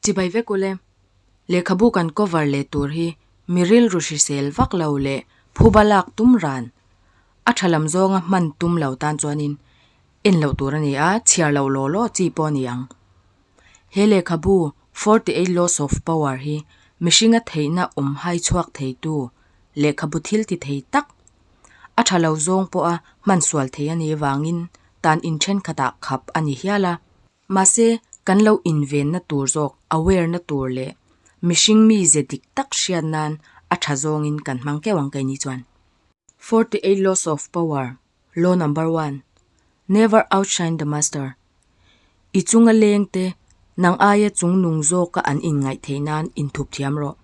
Chibai vek ule. Lehkhabu kan cover leh tur hi mi rilru hrisel vak lo leh phuba lak tum ran a tha lam zawnga hman tum lo tan chuanin en loh tur a ni a, chhiar loh law law chi pawh a ni ang. He lehkhabu 48 Laws of Power hi mihringa theihna awm hai chhuak theitu lehkhabu thil ti thei tak, a tha lo zawng pawha hman sual thei a nih avangin tan in thenkhatah khap a ni hial a. Mahse, kan lo invenna tur zawk, aware na tur leh mihring mize dik tak hriat nan a tha zawngin kan hmang keuh ang keini chuan. 48 Laws of Power, Law Number One, Never outshine the master. I chunga leng te, nang aia chungnung zawka an inngaih theih nan inthup thiam rawh.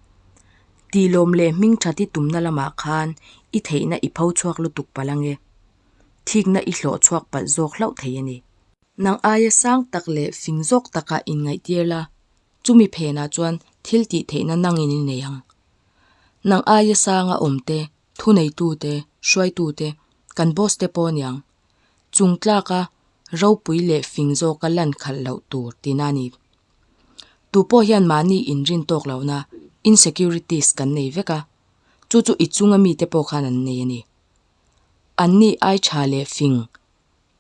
Tihlawm leh hming that i tumna lamah khan i theihna i pho chhuak lutuk palh ange. Thikna i hlawh chhuak palh zawk hlauh thei a ni. Nang aia sang tak leh fing zawk taka inngaihtir la, chumi phenah chuan thil tih theihna nangin i nei ang. Nang aia sanga awm te, thuneitu te, hruaitu te, kan boss te pawh aniang. Chung tlaka ropui leh fing zawka lan khalh loh tur tina a ni. Tu pawh hian mahni inrin tawk lohna, insecurities, kan nei vek a, chu chu i chunga mite pawh khan an nei a ni. Anni ai tha leh fing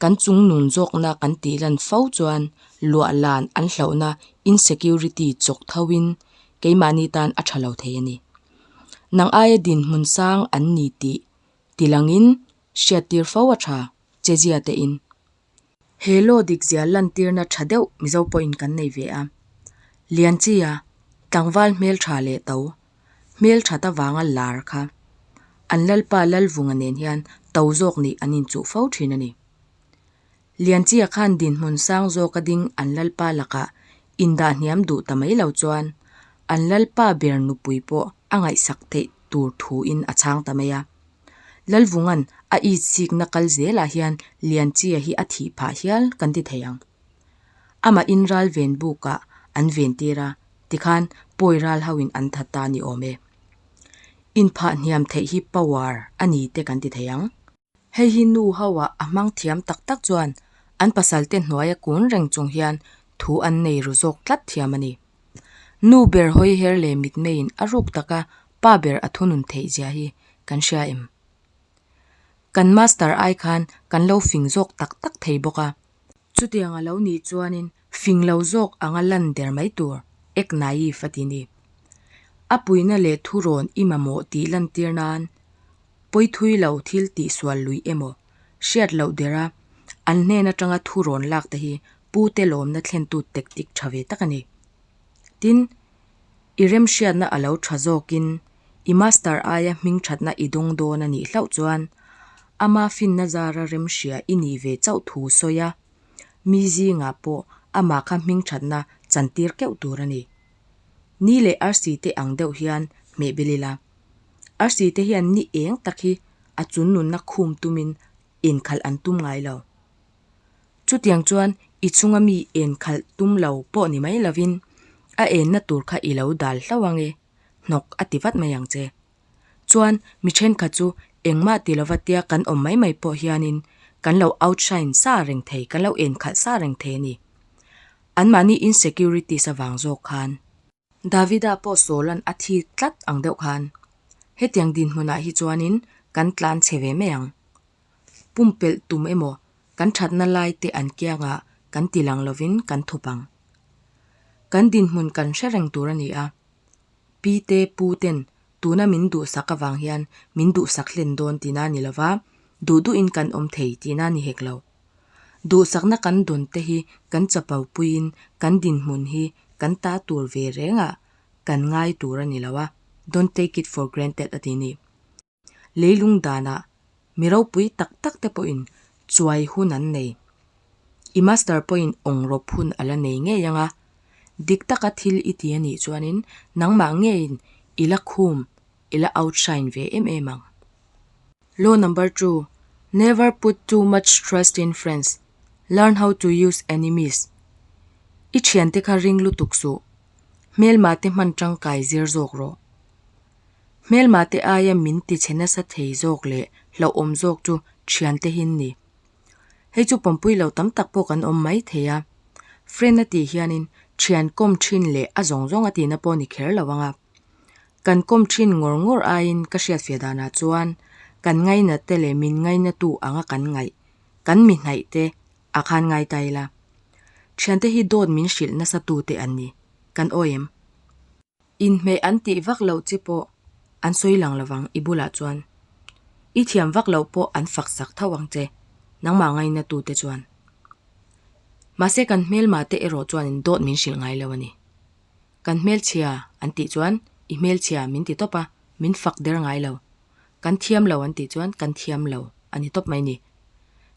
Kan chung nun zawkna kan tih lan fo chuan luah lan an hlauhna insecurity chawk tho in keimahni tan a tha lo thei a ni. Nang aia dinhmun sang an ni tih tilangin hriattir fo a tha, chezia te in. He law dikzia lantirna tha deuh Mizo pawhin kan nei ve a. Lianchia, tlangval hmeltha leh to, hmelthat avanga lar kha an Lalpa Lalvunga nen hian to zawk nih an inchuh fo thin a ni. Lianchia khan dinhmun sang zawka ding an Lalpa lakah indah hniam duh ta mai lo chuan an Lalpa ber nupui pawh a ngaihsak theih tur thuin a chhang ta mai a. Lalvunga'n a itsikna kal zelah hian Lianchia hi a thih phah hial kan ti thei ang. Amah inral ven bukah an ventir a, tikhan pawi ral ho in an that ta ni awm e. Inphah hniam theih hi power a ni te kan ti thei ang. Hei hi nu ho ah a hmang thiam tak tak chuan an pasal te hnuaia kun reng chung hian thu an nei ru zawk tlat thiam a ni. Nu ber hawi her leh mitmeiin a ruk taka pa ber a thunun theih zia hi kan hria em? Kan master ai khan kan lo fing zawk tak tak thei bawk a. Chutiang a lo nih chuanin fing lo zawk anga lan der mai tur, ek naive a ti ni. A puina leh thurawn i mamawh tih lantir nan pawithui lo thil tihsual lui emaw hriat loh dera an hnen atanga thurawn lak te hi pute lawmna thlentu tactic tha ve tak a ni. Tin, i remhriatna a lo tha zawkin i master aia hmingthatna i dawng dawn a nih hlauh chuan ama finna zara remhria i nih ve chauh thu sawi a, mi zingah pawh amah kha hmingthatna chantir keuh tur a ni. Ni leh arsi te ang deuh hian hmeh bel ila. Arsi te hian ni eng tak hi a chunnunna khum tumin enkhalh an tum ngai lo. Chutiang chuan i chunga mi enkhalh tum lo pawh ni mai lovin a enna tur kha i lo dal hlauh ange, hnawk a ti vat mai ang che. Chuan mi thenkhat chu engmah ti lova tia kan awm mai mai pawh hianin kan lo outshine sa reng thei, kan lo enkhalh sa reng thei a ni. Anmahni insecurities avang zawk khan. Davida pawh Saul-a'n a thi tlat ang deuh khan hetiang dinhmunah hi chuanin kan tlan chhe ve mai ang. Pumpelh tum emaw kan thatna lai te an kiangah kan ti lang lovin kan thup ang. Kan dinhmun kan hre reng tur a ni a. Pi te pu ten tuna min duhsak avang hian min duhsak hlen dawn tihna a ni lova, duh duhin kan awm thei tihna a ni hek lo. Duhsakna kan dawn te hi kan chapo puiin kan dinhmun hi kan ta tur ve rengah kan ngai tur a ni lo a, don't take it for granted a ti ni. Leilung danah mi ropui tak tak te pawhin chuai hun an nei. I master pawhin awng rawp hun a la nei ngei ang a, dik taka thil i ti a nih chuanin nangmah ngeiin i la khum, i la outshine ve em em ang. Law number two, Never put too much trust in friends, learn how to use enemies. I thiante kha ring lutuk suh, hmelma te hman tangkai zir zawk rawh. Hmelma te aia min ti chhe nasa thei zawk leh hlauhawm zawk chu thiante hi an ni. Hei chu pawmpui lo tam tak pawh kan awm mai thei a. Friend a tih hianin Thian kawm thin leh a zawng zawng a tihna pawh ni kher lo ang a. Kan kawm thin ngawr ngawr aiin ka hriatfiah danah chuan kan ngainat te leh min ngainatu anga kan ngaih, kan mi hnaih te a khan ngai ta ila. Thiante hi dawt min hrilh nasa tu te an ni. Kan awi em? Inhmeh an tih vak loh chi pawh an sawi lang lovang i bulah chuan. I thiam vak loh pawh an fak sak tho ang che, nangmah ngaina tu te chuan. Mahse kan hmelma te erawh chuanin dawt min hrilh ngai lo a ni. Kan hmelchhia an tih chuan i hmelchhia min ti tawp a, min fak der ngai lo. Kan thiam lo an tih chuan kan thiam lo a ni tawp mai ni.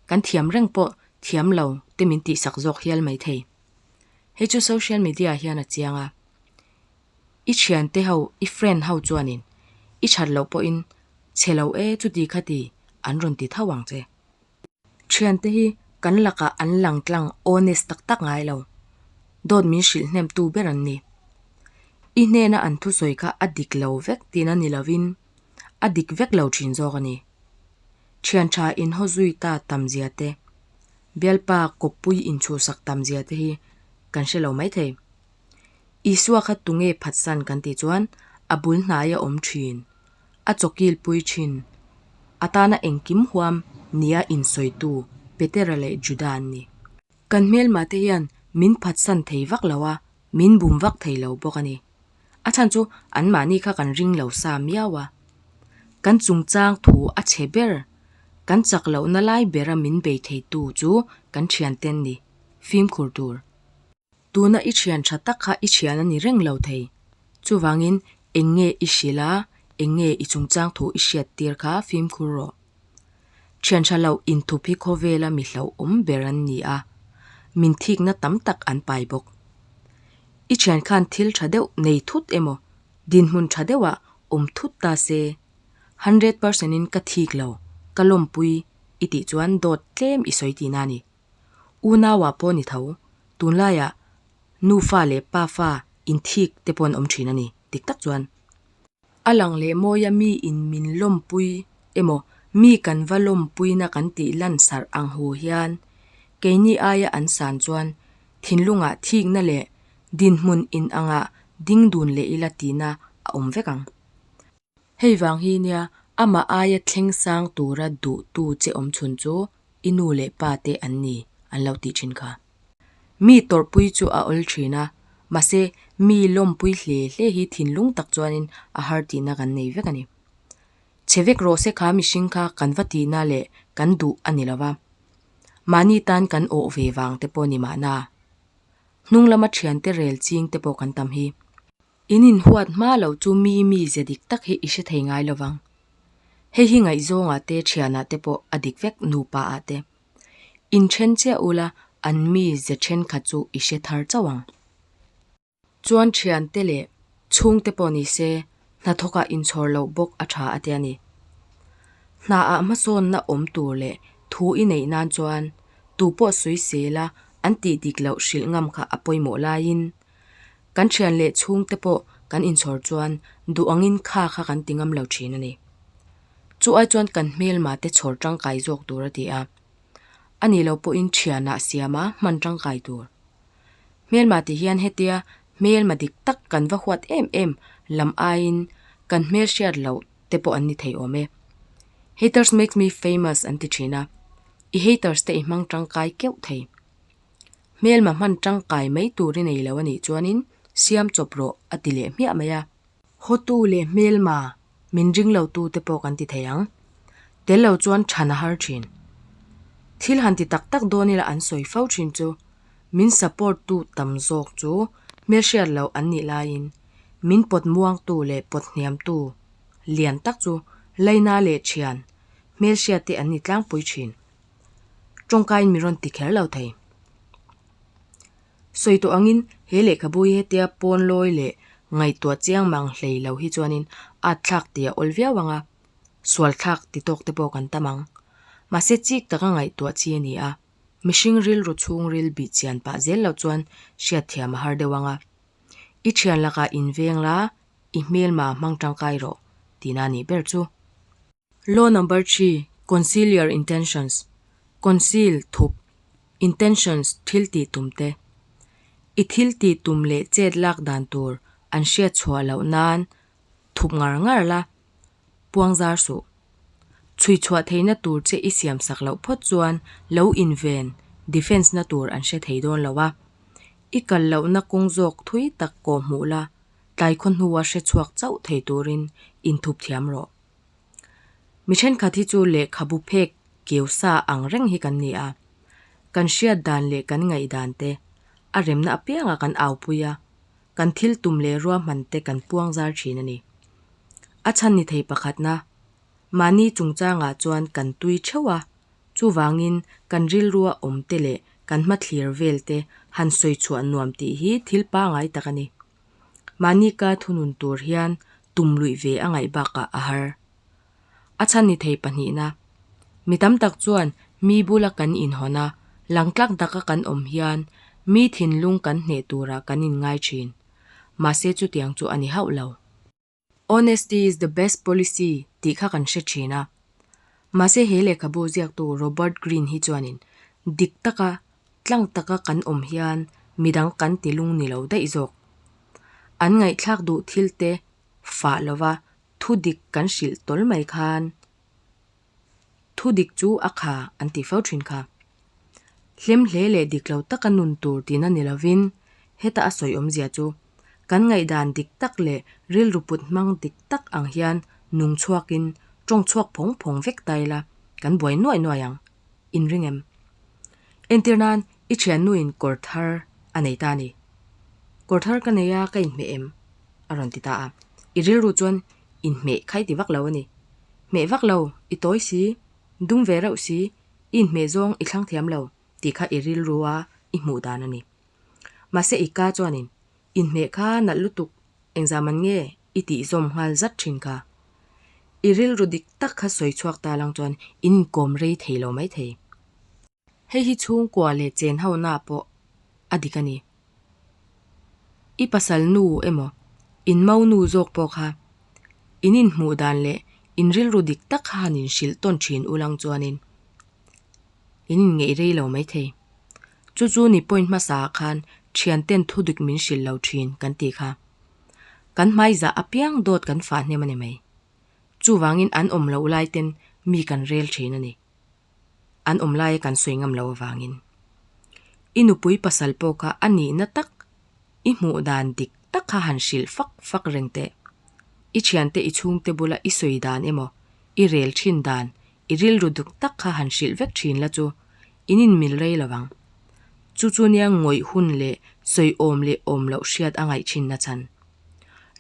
Kan thiam reng pawh thiam lo te min tihsak zawk hial mai thei. Hei chu social media hian a chiang a, i thiante ho, i friend ho chuanin i that loh pawhin chhe lo e chuti khati an rawn ti tho ang che. Thiante hi kan lakah an lang tlang honest tak tak ngai lo, dawt min hrilh hnemtu ber an ni. I hnena an thusawi kha a dik lo vek tihna ni lovin a dik vek lo thin zawk a ni. Thian tha inhaw zui ta tam zia te, bialpa kawppui inchhuhsak tam zia te hi kan hre lo maithei. Isua kha tunge phatsan kan tih chuan a bul hnaia awm thin, a chawkilpui thin, a tana engkim huam nia insawitu Petera leh Juda an ni. Kan hmelmahte hian min phatsan thei vak lo a, min bum vak thei lo bawk a ni. A chhan chu anmahni kha kan ring lo sa miau a. Kan chungchang thu a chhe ber, kan chak lohna lai bera min bei theitu chu kan thianten ni, fimkhur tur. Tuna i thian tha tak kha i thian a ni reng lo thei. Chuvangin eng nge i hrilh a, eng nge i chungchang thu i hriat tir kha fimkhur rawh. Thian tha loh inthup hi khawvela mi hlauhawm ber an ni a, min thikna tam tak an pai bawk. I thian khan thil tha deuh nei thut emaw, dinhmun tha deuhah awm thut ta se, 100% in ka thik lo, ka lawmpui i tih chuan dawt tlem i sawi tihna a ni. Unauah pawh ni tho, tunlaiah nufa leh pafa inthik te pawh an awm thin a ni, dik tak chuan. A lang leh mawia mi in min lawmpui emaw mi kan va lawmpuina kan tih lan sarh ang hu hian keini aia an san chuan thinlungah thikna leh dinhmun in angah ding dun leh ila tihna a awm vek ang. Hei vang hi nia amah aia thleng sang tura duhtu che awm chhun chu i nu leh pa te an ni an lo tih thin kha. Mi tawrhpui chu a awl thin a, mahse mi lawmpui hle hle hi thinlung tak chuanin a har tihna kan nei vek a ni. Chhe vek rawh se kha mihring kha kan va tihna leh kan duh a ni lova, mahni tan kan awh ve vang te pawh ni mahna. Hnung lama thiante rel ching te pawh kan tam hi. In inhuat hma loh chu mi mi ze dik tak hi i hre thei ngai lo vang. Hei hi ngaihzawngah te thianah te pawh a dik vek nupa ah te. Inthen chiah ula an mi ze thenkhat chu i hre thar chauh ang. Chuan thiante leh chhungte pawh ni se hnathawkah inchhawr loh bawk a tha a tia ni. Hnaah hmasawnna awm tur leh thu i neih nan chuan tupawh sawi sela an tih dik loh hrilh ngam kha a pawimawh laiin Kan thian leh chhungte pawh kan inchhawr chuan duh angin kha kha kan ti ngam lo thin a ni. Chu ai chuan kan hmelma te chhawr tangkai zawk tur a ti a. A nih loh pawhin thianah siama hman tangkai tur. Hmelma tih hian hetia hmelma dik tak kan va huat em em lam aiin kan hmelhriat loh te pawh an ni thei awm e. Haters makes me famous an ti thin a, i haters te i hmang tangkai keuh thei. Hmelma hman tangkai mai tur i nei lo a nih chuanin siam chawp rawh a ti leh hmiah mai a. Hawtu leh hmelma min ring lo tu te pawh kan ti thei ang. Tel lo chuan than a har thin. Thil han ti tak tak dawn ila an sawi fo thin chu min support tu tam zawk chu hmelhriat loh an nih laiin min pawt muangtu leh pawt hniamtu lian tak chu Laina leh thian hmelhriat te an ni tlangpui thin. Tawngkaiin mi rawn ti kher lo thei. Sawi tawh angin he lehkhabu hi hetia pawn lawi leh ngaihtuah chiang mang hlei lo hi chuanin at thlak tih a awl viau ang a, sual thlak ti tawk te pawh kan tam ang. Mahse chik taka ngaihtuah chi a ni a, mihring rilru chhungril bih chian pah zel loh chuan hriatthiam a har deuh ang a. I thian lakah inveng la, i hmelma hmang tangkai rawh tihna a nih ber chu. Law number 3, Conceal your intentions, Conceal, thup, intentions, thil tih tum te. I thil tih tum leh chet lak dan tur an hriat chhuah loh nan thup ngar ngar la, puang zar suh. Chhui chhuah theihna tur che i siam sak loh phawt chuan lo inven, defense, na tur an hre thei dawn lo a. I kal lohna kawng zawk thui tak kawh hmuh la, tlai khaw hnua hre chhuak chauh thei turin inthup thiam rawh. Mi thenkhat hi chu lehkhabu phek keu sa ang reng hi kan ni a. Kan hriat dan leh kan ngaihdan te a remna apiangah kan aupui a, kan thil tum leh ruahman te kan puang zar thin a ni. A chhan ni thei pakhatna, mahni chungchangah chuan kan tui theuh a, chuvangin kan rilrua awm te leh kan hmathlir vel te han sawi chhuah nuam tih hi thil pangai tak a ni. Mahni ka thunun tur hian tum luih ve a ngaih bakah a har. A chhan ni thei pahnihna, Mi tam tak chuan mi bula kan inhawn a, langtlak taka kan awm hian mi thinlung kan hneh turah kan inngai thin. Mahse chutiang chu a ni hauh lo. Honesty is the best policy tih kha kan hre thin a. Mahse he lehkhabu ziaktu Robert Greene hi chuanin dik taka Tlang taka kan awm hian midang kan ti lung ni lo daih zawk. An ngaihthlak duh thil te fah lova thu dik kan hrilh tawl mai khan thu dik chu a kha an ti fo thin kha. Hlem hle leh dik lo taka nun tur tina ni lovin heta a sawi awmzia chu kan ngaihdan dik tak leh rilru put hmang dik tak ang hian nung chhuakin tawng chhuak phawng phawng vek ta ila kan buai nuai nuai ang. Inring em? Entir nan i thiannuin kawr thar a nei ta a ni. Kawr thar ka nei a, ka inhmeh em? a rawn ti ta a. I rilru chuan inhmeh kha i ti vak lo a ni. Hmeh vak lo, i tawi si, dum ve reuh si, i inhmeh zawng i thlang thiam lo tih kha i rilru a i hmuh dan a ni. Mahse i ka chuanin inhmeh kha nalh lutuk engzah man nge i tih zawm nghal zat thin kha. I rilru dik tak kha sawi chhuak ta lang chuan in inkawm rei thei lo mai thei. Hei hi chhungkua leh chen ho na pawh a dik a ni. I pasal nu emaw in mau nu zawk pawh kha in inhmuh dan leh in rilru dik tak kha han inhrilh tawn thin u lang chuanin in inngeih rei lo mai thei. Chu chu ni point hmasa ah khan thianten thu dik min hrilh lo thin kan tih kha. Kan hmaizah apiang dawt kan fah hnem a ni mai. Chuvangin an awm loh lai ten mi kan rel thin a ni. An awm laia kan sawi ngam loh avangin. I nupui pasal pawh kha a nihna tak, i hmuh dan dik tak kha han hrilh fak fak reng teh. I thiante i chhungte bula i sawi dan emaw, i rel thin dan, i rilru duk tak kha han hrilh vek thin la chu in inmil rei lo ang. Chu chu nia ngawih hun leh sawi awm leh awm loh hriat a ngaih thin na chhan.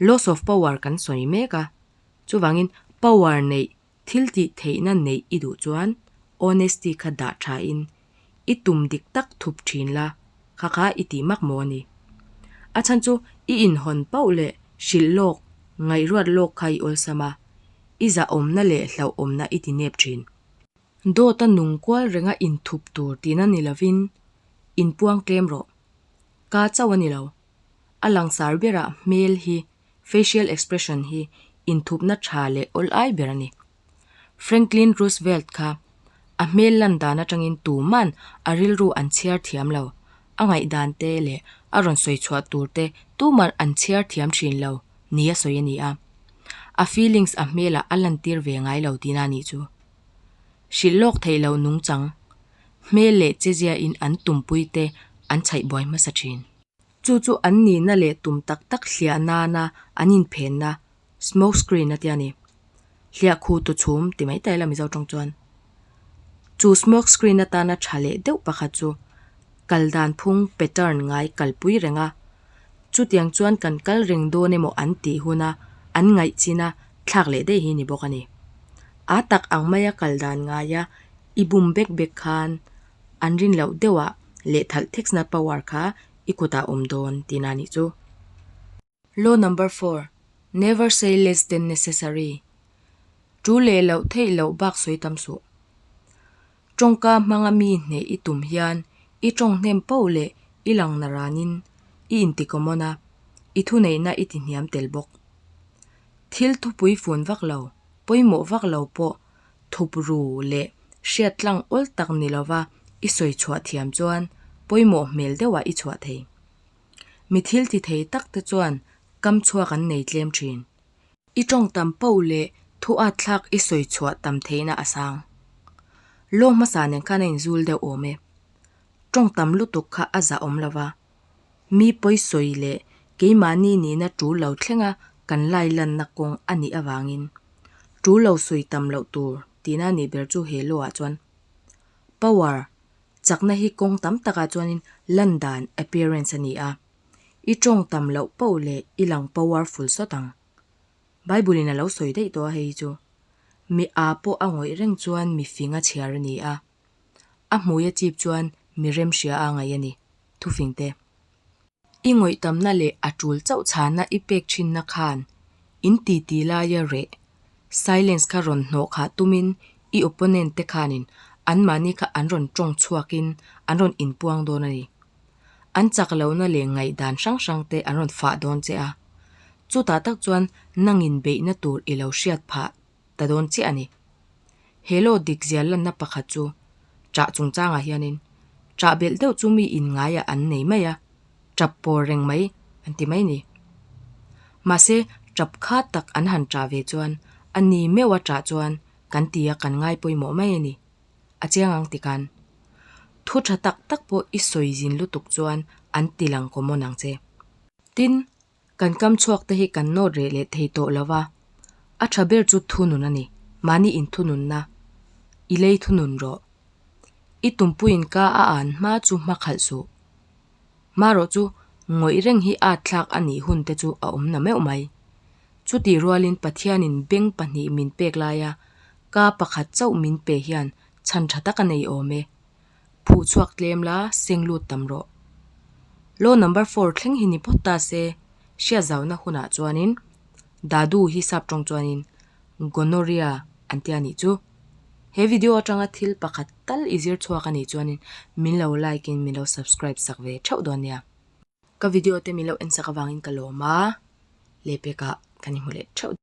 Loss of power kan sawi mek a, chuvangin power neih thil tih theihna neih i duh chuan honesty kha dah tha in i tum dik tak thup thin la, kha kha i tih mak maw a ni. A chhan chu i inhawn pauh leh hrilh lawk, ngaihruat lawk kha i awlsam a, i zahawmna leh hlauhawmna i ti nep thin. Dawta nung kual renga inthup tur tihna ni lovin inpuang tlem rawh. Ka chauh a ni lo. A langsar berah hmel hi, facial expression hi, inthupna tha leh awl ai ber a ni. Franklin Roosevelt kha a hmel lan dan atangin tuman a rilru an chhiar thiam lo, a ngaihdan te leh a rawn sawi chhuah tur te tuman an chhiar thiam thin lo nia sawi a ni a. A feelings a hmelah a lantir ve ngai lo tihna a nih chu. Hrilh lawk theih loh nungchang, hmel leh cheziain an tumpui te an chhaih buai hmasa thin. Chu chu an nihna leh tum tak tak hliah nana an inphenna smoke screen a tia ni. Hliah khu tu chhum ti mai ta ila Mizo tawng chuan. Chu smoke screen atana tha leh deuh pakhat chu kal dan phung pattern ngai kalpui reng a, chutiang chuan kan kal reng dawn emaw an tih huna an ngaih china thlak leh daih hi ni bawk a ni. A tak ang maia kal dan ngaia i bum bek bek khan an rin loh deuhah lehthal thexna power kha i kutah awm dawn tihna a nih chu. Law number four, Never say less than necessary. Tu leh loh theih loh bak sawi tam suh. Tawngka hmanga mi hneh i tum hian i tawng hnem poh leh i lang na ranin i inti common a, i thuneihna i ti hniam tel bawk. Thil thupui fun vak lo, pawimawh vak lo pawh thup ru leh hriat tlang awl tak ni lova i sawi chhuah thiam chuan pawimawh hmel deuhah i chhuah thei. Mi thil ti thei tak te chuan kam chhuak an nei tlem thin. I tawng tam poh leh thu at thlak i sawi chhuah tam theihna a sang. Law hmasa nen khan a inzul deuh awm e. Tawng tam lutuk kha a zah awm lo va. Mi pawi sawi leh keimahni nihna tul lo thlenga kan lai lanna kawng a nih avangin tul lo sawi tam loh tur tihna a nih ber chu he law ah chuan power chakna hi kawng tam takah chuanin lan dan appearance a ni a. I tawng tam loh poh leh i lang powerful sawt ang. Bible in a lo sawi daih tawh a hei hi chu. Mi aa pawh a ngawih reng chuan mi fing a chhiar a ni a. A hmui a chip chuan mi remhria a ngaih a ni. Thufing te. I ngawih tamna leh a tul chauh chhana i pek thinna khan in titi laia reh, silence, kha rawn hnawh khah tumin i opponent te khanin anmahni kha an rawn tawng chhuakin an rawn inpuang dawn a ni. An chak lohna leh ngaihdan hrang hrang te an rawn fah dawn che a. Chutah tak chuan nangin beihna tur i lo hriat phah ta dawn chiah a ni. He law dikzia lanna pakhat chu ṭah chungchangah hianin ṭah belh deuh chu mi inngaiah an nei mai a, ṭap pawr reng mai an ti mai ni. Mahse, ṭap kha tak an han ṭah ve chuan a ni meuh a ṭah chuan kan ti a kan ngai pawimawh mai a ni. A chiang ang tikhan thu ṭha tak tak pawh i sawi zin lutuk chuan an ti lang common ang che. Tin, Kan kam chhuak te hi kan nawt reh leh thei tawh lo va, a tha ber chu thunun a ni, mahni inthununna i lei thunun rawh. I tumpuiin ka a an hma chu hma khalh suh. Marawh chu ngawih reng hi at thlak a nih hun te chu a awm na meuh mai. Chutih rualin Pathianin beng pahnih min pek laia ka pakhat chauh min pe hian chhan tha tak a nei awm e. Phuh chhuak tlem la, seng lut tam rawh. Law number four thleng hi ni phawt ta se, hriat zauna hunah chuanin Dadu hi sap tawng chuanin Gonorrhea an tia nih chu. He video atanga thil pakhat tal i zir chhuak a nih chuanin min lo like in min lo subscribe sak ve theuh dawn nia. Ka video te min lo en sak avangin ka lawm a, lehpekah kan inhmu leh theuh.